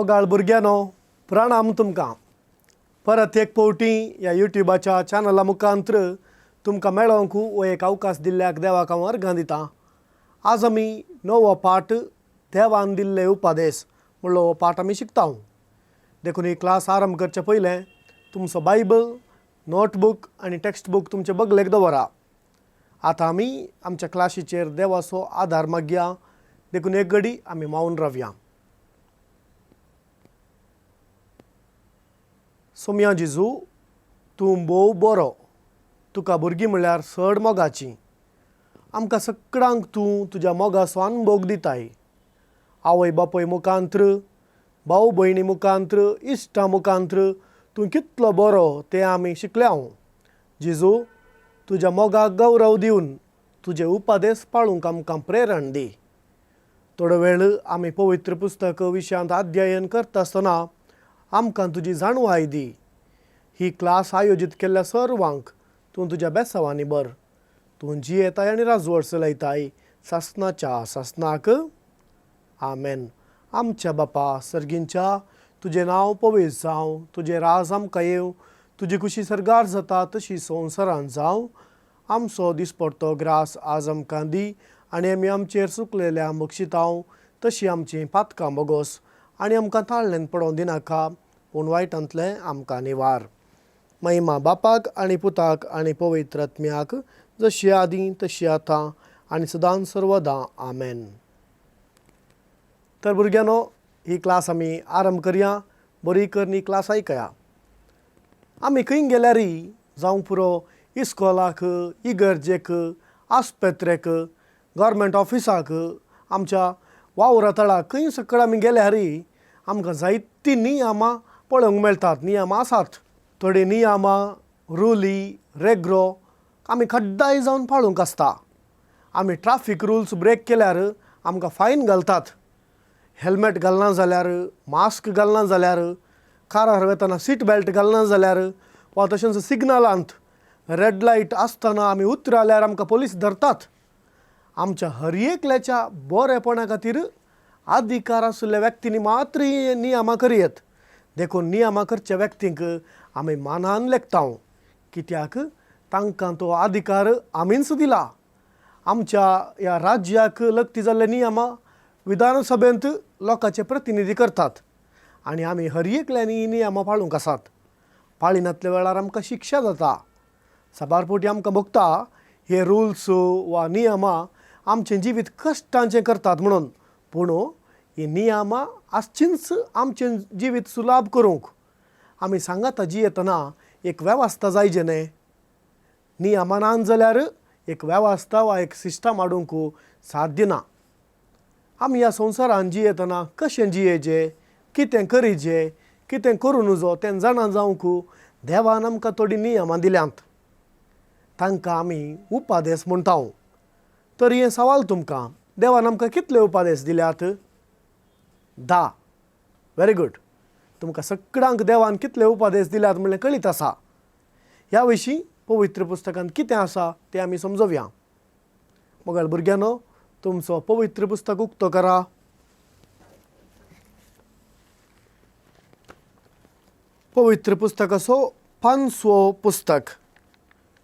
मोगाळ भुरग्यांनो, प्रणाम तुमकां. परत एक फावटी ह्या युट्युबाच्या चॅनला मुखांत्र तुमकां मेळोवंक हो एक अवकाश दिल्ल्याक देवाक हांव अर्गां दितां. आज आमी नवो पाठ देवान दिल्ले उपादेश म्हणलो हो पाठ आमी शिकता. देखून ही क्लास आरंभ करचे पयलें तुमचो बायबल, नोटबूक आनी टेक्स्ट बूक तुमचे बगलेक दवरा. आतां आमी आमच्या क्लासीचेर देवाचो आदार मागया. देखून एक घडी आमी मावन रावया. सोमया जेजू, तूं भोव बरो. तुका भुरगीं म्हणल्यार चड मोगाचीं. आमकां सगळ्यांक तूं तुज्या मोगाचो अनभोग दिताय. आवय बापूय मुखांत्र, भाव भयणी मुखांत्र, इश्टा मुखांत्र तूं कितलो बरो तें आमी शिकल्या. जेजू, तुज्या मोगाक गौरव दिवन तुजे उपादेश पाळूंक आमकां प्रेरण दी. थोडो वेळ आमी पवित्र पुस्तक विशयांत अध्ययन करता आसतना आमकां तुजी जाणवाय दी. ही क्लास आयोजीत केल्ल्या सर्वांक तूं तुज्या बेसांवांनी बर. तूं जियेताय आनी राजवट चलयताय सासनाच्या सासनाक. आमेन. आमच्या बापा सर्गींच्या, तुजें नांव पवित्र जावं, तुजें राज आमकां येवं, तुजी खुशी सर्गार जाता तशी संवसारांत जावं. आमचो दिसपडतो ग्रास आज आमकां दी आनी आमी आमचेर चुकलेल्या बक्षितांव तशी आमची पातकां बोगोस आनी आमकां ताळ्ळेन पडोवंक दिनाका, पूण वायटांतलें आमकां निवार. महिमा बापाक आनी पुताक आनी पवित्र आत्म्याक, जशी आदीं तशी आतां आनी सदां सर्वदां. आमेन. तर भुरग्यांनो, ही क्लास आमी आरंभ करया. बरी करून ही क्लास आयकया. आमी खंय गेल्यार, जावंक पुरो इस्कोलाक, इगर्जेक, आस्पेत्रेक, गव्हर्मेंट ऑफिसाक, आमच्या वावरा तळाक, खंय सकळ आमी गेल्यार आमकां जायतीं नियमां पळोवंक मेळटात. नियमां आसात. थोडीं नियमां, रुली, रेग्रो आमी कड्डाय जावन पाळूंक आसता. आमी ट्राफीक रुल्स ब्रेक केल्यार आमकां फायन घालतात. हेल्मेट घालना जाल्यार, मास्क घालना जाल्यार, कारार वतना सीट बेल्ट घालना जाल्यार, वा तशेंच सिग्नलांत रेड लायट आसतना आमी उतराल्यार आमकां पोलीस धरतात. आमच्या हर एकल्याच्या बरेपणा खातीर अधिकार आशिल्ल्या व्यक्तींनी मात्र ही नियमां करयत. देखून नियमां करच्या व्यक्तींक आमी मानान लेखता, कित्याक तांकां तो अधिकार आमीच दिला. आमच्या ह्या राज्याक लग्ती जाल्ले नियमां विधानसभेंत लोकांचे प्रतिनिधी करतात आनी आमी हर एकल्यांनी ही नियमां पाळूंक आसात. पाळिनातल्या वेळार आमकां शिक्षा जाता. साबार फावटी आमकां भोगता हे रुल्स वा नियमां आमचें जिवीत कश्टांचें करतात म्हणून. पूण ही नियमां आसचींच आमचें जिवीत सुलाभ करूंक. आमी सांगाता जियेतना एक वेवस्था जायजे न्ही. नियमां ना जाल्यार एक वेवस्था वा एक सिस्टम हाडूंक साध्य ना. आमी ह्या संवसारान जियेतना कशें जियेचें, कितें करीचें, कितें करूं नजो तें जाणा जावंक देवान आमकां थोडीं नियमां दिल्यांत. तांकां आमी उपादेश म्हणटा. तर हें सवाल तुमकां, देवान आमकां कितले उपादेश दिल्यात? 10. Very good. तुमकां सगळ्यांक देवान कितले उपादेश दिल्यात म्हणलें कळीत आसा. ह्या विशीं पवित्र पुस्तकांत कितें आसा तें आमी समजोवया. मोगाळ भुरग्यांनो, तुमचो पवित्र पुस्तक उक्तो करा. पवित्र पुस्तकाचो पांचवो पुस्तक,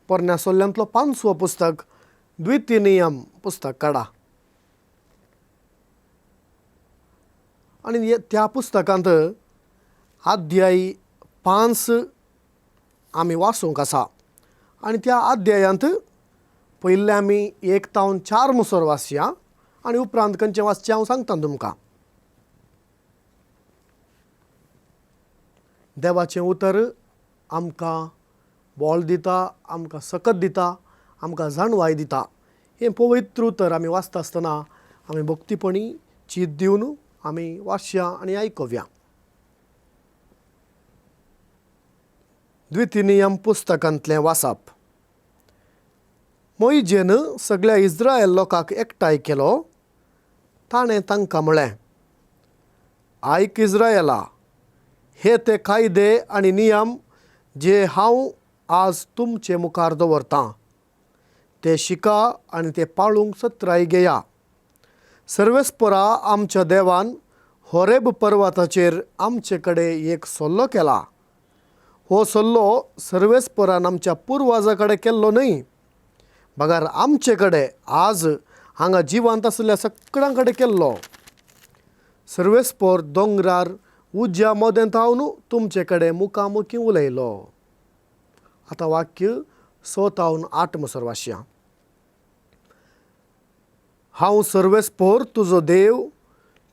पोरण्या सोल्ल्यांतलो पांचवो पुस्तक, द्वितीय नियम पुस्तक काडा आनी त्या पुस्तकांत अध्याय 5 आमी वाचूंक आसा. आनी त्या अध्यायांत पयलें आमी 1 तावन 4 मुसर वाचया आनी उपरांत खंयचें वाचचें हांव सांगता तुमकां. देवाचें उतर आमकां बळ दिता, आमकां सकत दिता, आमकां जाणवाय दिता. हें पवित्र उतर आमी वाचता आसतना आमी भक्तीपणी चीत दिवन आमी वाचया आनी आयकुया. द्वितीय नियम पुस्तकांतलें वाचप. मोयजेन सगळ्या इस्रायल लोकांक एकठांय केलो. ताणें तांकां म्हळें, आयक इस्रायला, हे ते कायदे आनी नियम जे हांव आज तुमचे मुखार दवरतां, ते शिका आनी ते पाळूंक सत्राय घेया. सर्वेस्परा आमच्या देवान होरेब पर्वताचेर आमचे कडेन एक सल्लो केला. हो सल्लो सर्वेस्परान आमच्या पुर्वाजा कडेन केल्लो न्हय, बगर आमचे कडेन आज हांगा जिवंत आशिल्ल्या सगळ्यां कडेन केल्लो. सर्वेस्पर दोंगरार उज्या मदें थावन तुमचे कडेन मुखामुखी उलयलो. आतां वाक्य स थावन 8 मुसर वाचया. हांव सर्वेस्पर तुजो देव,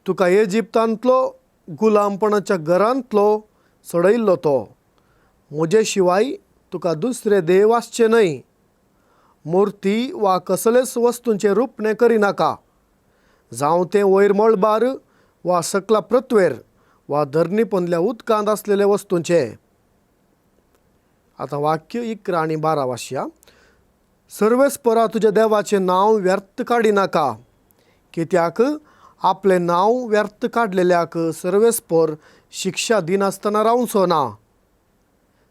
तुका इजिप्तांतलो गुलामपणाच्या घरांतलो सोडयल्लो तो. म्हजे शिवाय तुका दुसरे देव आसचे न्हय. मुर्ती वा कसलेच वस्तूंचें रुपणें करिनाका, जावं तें वयर मळबार वा सकला पृथ्वेर वा धरणी पोंदल्या उदकांत आसलेले वस्तूंचें. आतां वाक्य 11 आनी 12 वाचया. सर्वेस्परा तुज्या देवाचें नांव व्यर्थ काडिनाका, कित्याक आपलें नांव व्यर्थ काडलेल्याक सर्वेस्पर शिक्षा दिनासतना रावचो ना.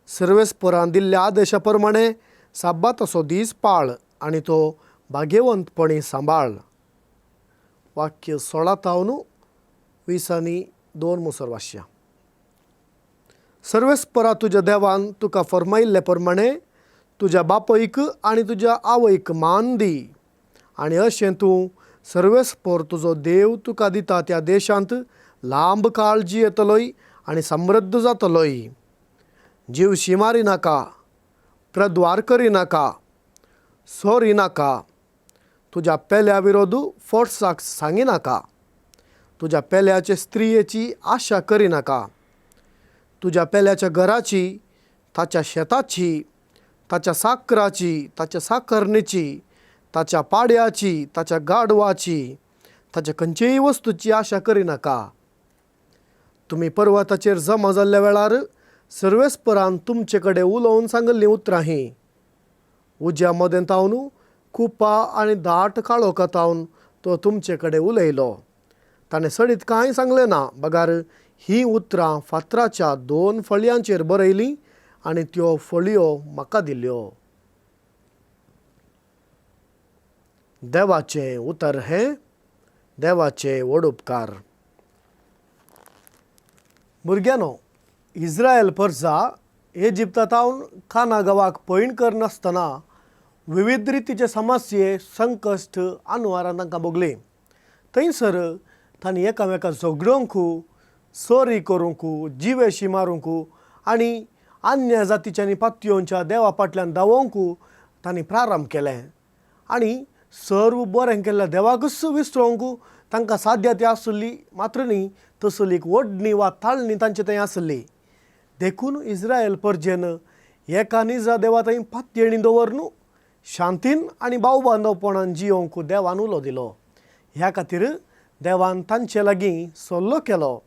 सर्वेस्परान दिल्ल्या आदेशा प्रमाणे साबाताचो दीस पाळ आनी तो भाग्यवंतपणी सांबाळ. वाक्य 16 थावन 20 आनी 2 मुसर वाचया. सर्वेस्परा तुज्या देवान तुका फर्मायिल्ले प्रमाणे तुज्या बापयक आनी तुज्या आवयक मान दी, आनी अशें तूं सर्वेस्पर तुजो देव तुका दिता त्या देशांत लांब काळ जियेतलोय आनी समृद्ध जातलोय. जीवशी मारिनाका, प्रद्वार करिनाका, सोरिनाका, तुज्या पेल्या विरोध फोर्साक सांगिनाका, तुज्या पेल्याचे स्त्रियेची आशा करिनाका, तुज्या पेल्याच्या घराची, ताच्या शेताची, ताच्या साकराची, ताच्या साकरणीची, ताच्या पाड्याची, ताच्या गाडवाची, ताच्या खंयचेय वस्तूची आशा करिनाका. तुमी पर्वताचेर जमा जाल्ल्या वेळार सर्वेस्परान तुमचे कडेन उलोवन सांगिल्लीं उतरां हीं. उज्या मदें थावन कुपां आनी दाट काळोखा थावन तो तुमचे कडेन उलयलो. ताणें सडीत कांय सांगलें ना, बगार हीं उतरां फातराच्या 2 फळयांचेर बरयलीं आनी त्यो फळयो म्हाका दिल्यो. देवाचें उतर हें, देवाचे व्हड उपकार. भुरग्यांनो, इस्रायल परजा इजिप्ता थावन काना गांवाक पयण करनासतना विविध रितीचे समस्ये, संकश्ट, आनवारां तांकां भोगलीं. थंयसर तांणी एकामेका झगडोवंक, चोरी करूंक, जिवेशी मारूंक आनी अन्य जातीच्या आनी पातयोंच्या देवा फाटल्यान धांवोवंक तांणी प्रारंभ केलें आनी सर्व बरें केल्ल्या देवाकूच विसरोवंक तांकां साध्य ती आसली मात्र न्ही, तसली एक ओडणी वा ताळणी तांचे थंय आसली. देखून इस्रायल परजेन एका निजा देवा थंय पातयेणी दवरन शांतीन आनी भाव बांदवपणान जियोवंक देवान उलो दिलो. ह्या खातीर देवान तांचे लागीं सल्लो केलो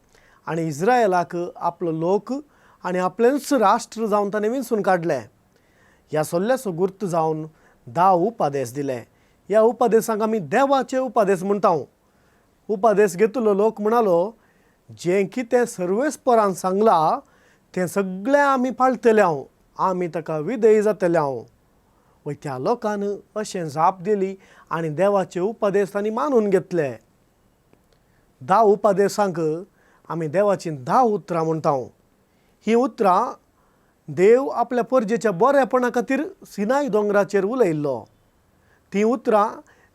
आनी इस्रायलाक आपलो लोक आनी आपलेंच राष्ट्र जावन ताणें विंचून काडलें. ह्या सल्ल्याचो गुर्त जावन 10 उपादेश दिले. ह्या उपादेसांक आमी देवाचे उपादेश म्हणटा. उपादेश घेतलो लोक म्हणालो, जें कितें सर्वेस्परान सांगलां तें सगळें आमी पाळटले हांव, आमी ताका विधेय जातले हांव. वय त्या लोकान अशें जाप दिली आनी देवाचे उपादेश तांणी मानून घेतले. 10 उपादेसांक आमी देवाचीं 10 उतरां म्हणटा. हीं उतरां देव आपल्या परजेच्या बरेपणा खातीर सिनाय दोंगराचेर उलयल्लो. तीं उतरां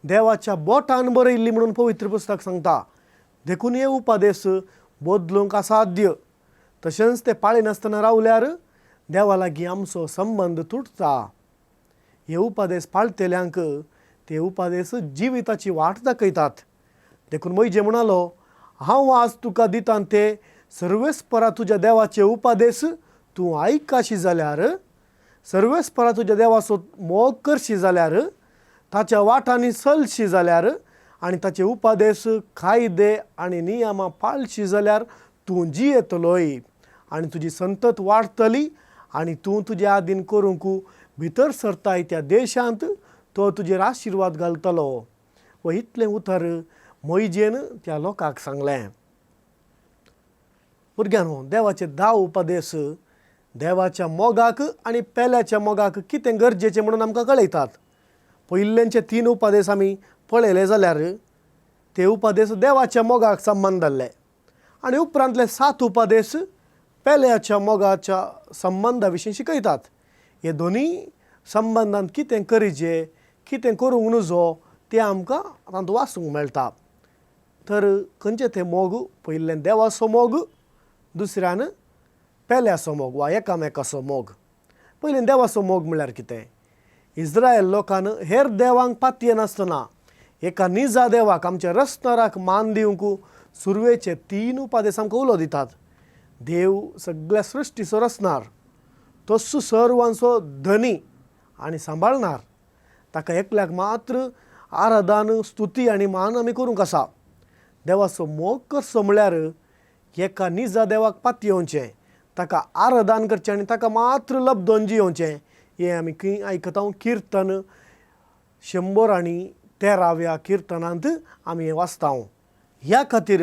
देवाच्या बोटान बरयल्लीं म्हणून पवित्र पुस्तक सांगता. देखून हे उपादेश बदलूंक असाध्य. तशेंच ते पाळिनासतना रावल्यार देवा लागीं आमचो संबंद तुटता. हे उपादेश पाळटल्यांक ते उपादेश जिविताची वाट दाखयतात. देखून मोयजे म्हणालो, हांव आज तुका दिता ते सर्वेस्परा तुज्या देवाचे उपादेश तूं आयकाशी जाल्यार, सर्वेस्परा तुज्या देवाचो मोग करशी जाल्यार, ताच्या वाटांनी चलशी जाल्यार आनी ताचे उपादेश, कायदे आनी नियमां पाळशी जाल्यार तूं जियेतलोय आनी तुजी संतत वाडटली आनी तूं तुज्या आदीन करूंक भितर सरताय त्या देशांत तो तुजेर आशिर्वाद घालतलो. व इतलें उतर मोयजेन त्या लोकांक सांगलें. भुरग्यांनो, देवाचे 10 उपादेश देवाच्या मोगाक आनी पेल्याच्या मोगाक कितें गरजेचें म्हणून आमकां कळयतात. पयल्यांचे 3 उपादेश आमी पळयले जाल्यार ते उपादेश देवाच्या मोगाक संबंद जाल्ले आनी उपरांतले सात उपादेस पेल्याच्या मोगाच्या संबंदा विशीं शिकयतात. हे दोनूय संबंदान कितें करिजे, कितें करूंक नजो तें आमकां तातूंत वाचूंक मेळटा. तर खंयचे ते मोग? पयलें देवाचो मोग, दुसऱ्यान पेल्याचो मोग वा एकामेकाचो मोग. पयलीं देवाचो मोग म्हळ्यार कितें? इस्रायल लोकान हेर देवांक पातयेनासतना एका निजा देवाक, आमच्या रसनराक मान दिवंक सुरवेचे तीन उपादेस आमकां उलो दितात. देव सगळ्या सृश्टीचो रचणार, तोच सर्वांचो धनी आनी सांबाळणार. ताका एकल्याक मात्र आराधन, स्तुती आनी मान आमी करूंक आसा. देवाचो मोग करचो म्हळ्यार एका निजा देवाक पातयेवचें, ताका आराधन करचें आनी ताका मात्र लब्दोन जियोवचें. हें आमी खंय आयकता? किर्तन 113व्या किर्तनांत आमी हें वाचता. ह्या खातीर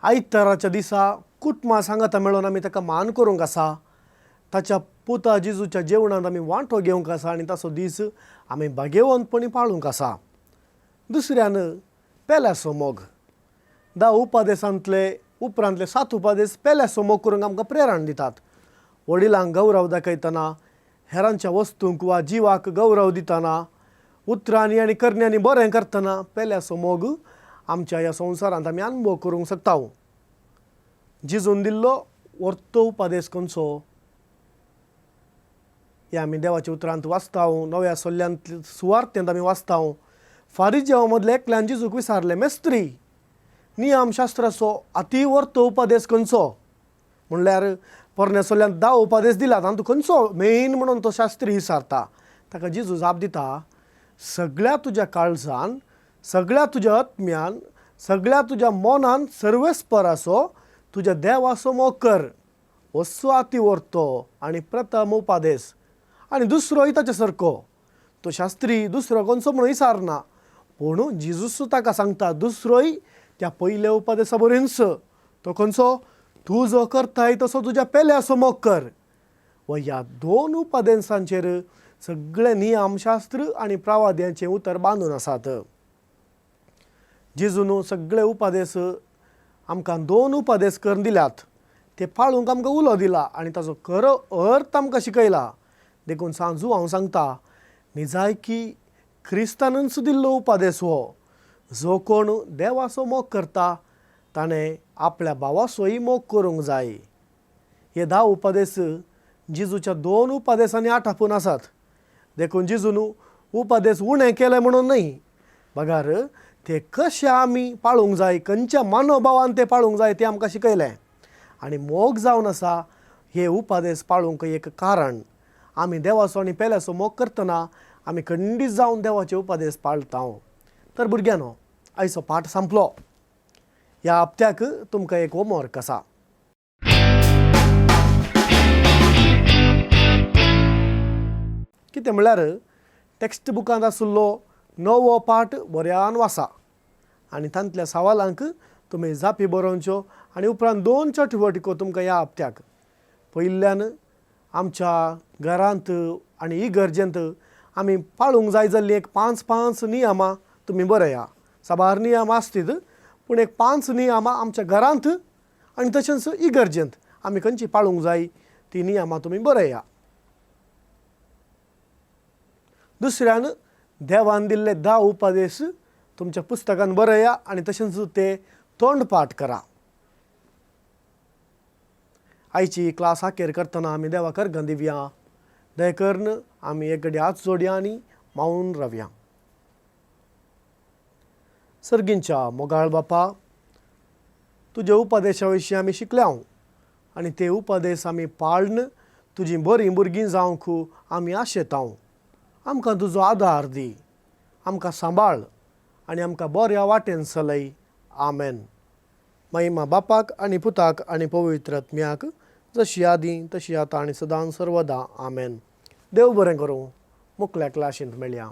आयताराच्या दिसा कुटुंबा सांगाता मेळोन आमी ताका मान करूंक आसा. ताच्या पुता जेजूच्या जेवणांत आमी वांटो घेवंक आसा आनी ताचो दीस आमी भाग्यवंतपणी पाळूंक आसा. दुसऱ्यान पेल्याचो मोग. 10 उपादेसांतले उपरांतले 7 उपादेस पेल्याचो मोग करूंक आमकां प्रेरण दितात. वडिलांक गौरव दाखयतना, हेरांच्या वस्तूंक वा जिवाक गौरव दितना, उतरांनी आनी करण्यांनी बरें करतना पेल्याचो मोग आमच्या ह्या संवसारांत आमी अनुभव करूंक शकता. जिजून दिल्लो वर्तो उपादेस खंयचो? हें आमी देवाच्या उतरांत वाचता. नव्या सोल्ल्यांत सुवार्थेंत आमी वाचता. फारिजेवा मदले एकल्यान जेजूक विचारलें, मेस्त्री, नियमशास्त्राचो अती वर्तो उपादेस खंयचो? म्हणल्यार पोरण्या सोल्ल्यांत 10 उपादेस दिला, तातूंत खंयचो मेन म्हणून तो शास्त्री विचारता. ताका जेजू जाप दिता, सगळ्या तुज्या काळजान, सगळ्या तुज्या आत्म्यान, सगळ्या तुज्या मनान सर्वेस्पराचो तुज्या देवाचो मोग कर. असो आती वर्तो आनी प्रथम उपादेस. आनी दुसरोय ताचे सारको. तो शास्त्री दुसरो खंयचो म्हणून विचारना, पूण जेजूस ताका सांगता दुसरोय त्या पयल्या उपादेसा बरीच. तो खंयचो? तूं जो करताय तसो तुज्या पेल्याचो मोग कर. व ह्या 2 उपादेसांचेर सगळे नियमशास्त्र आनी प्रवाद्यांचें उतर बांदून आसात. जेजून सगळे उपादेस आमकां 2 उपादेस करून दिल्यात, ते पाळूंक आमकां उलो दिला आनी ताचो खरो अर्थ आमकां शिकयला. देखून सांजू हांव सांगता, निजायकी क्रिस्तानूच दिल्लो उपादेस हो. जो कोण देवाचो मोग करता ताणें आपल्या भावाचोय मोग करूंक जाय. हे 10 उपादेस जेजूच्या 2 उपादेसांनी आटापून आसात. देखून जेजून उपादेस उणें केले म्हणून न्हय, बगर ते कशे आमी पाळूंक जाय, खंयच्या मनोभावान ते पाळूंक जाय तें आमकां शिकयलें. आनी मोग जावन आसा हे उपादेस पाळूंक एक कारण. आमी देवाचो आनी पेल्याचो मोग करतना आमी खंडीत जावन देवाचे उपादेस पाळता. तर भुरग्यांनो, आयचो पाठ संपलो. ह्या हप्त्याक तुमकां एक होमवर्क आसा. कितें म्हळ्यार टॅक्स्ट बुकांत आशिल्लो नवो पाठ बऱ्यान वाचा आनी तांतल्या सवालांक तुमी जापी बरोवच्यो. आनी उपरांत 2 चटवटिको तुमकां ह्या हप्त्याक. पयल्यान आमच्या घरांत आनी इगर्जेंत आमी पाळूंक जाय जाल्लीं एक 5-5 नियमां तुमी बरया. साबार नियम आसतीत, पूण एक 5 नियमां आमच्या घरांत आनी तशेंच इगर्जेंत आमी खंयची पाळूंक जाय ती नियमां तुमी बरया. दुसऱ्यान देवान दिल्ले 10 उपादेस तुमच्या पुस्तकान बरया आनी तशेंच ते तोंडपाठ करा. आयची क्लास आखेर करतना आमी देवा करगां दिवया. दया करून आमी एक घडी हात जोडया आनी मावून रावया. सर्गींच्या मोगाळ बापा, तुज्या उपदेशा विशीं आमी शिकल्या आनी ते उपदेश आमी पाळन तुजी बरीं भुरगीं जावंक आमी आशेता. आमकां तुजो आदार दी, आमकां सांबाळ आनी आमकां बऱ्या वाटेन चलय. आमेन. महिमा बापाक आनी पुताक आनी पवित्र आत्म्याक, जशी आदीं तशी आतां आनी सदां सर्वदां. आमेन. देव बरें करूं. मुखल्या क्लासींत मेळया.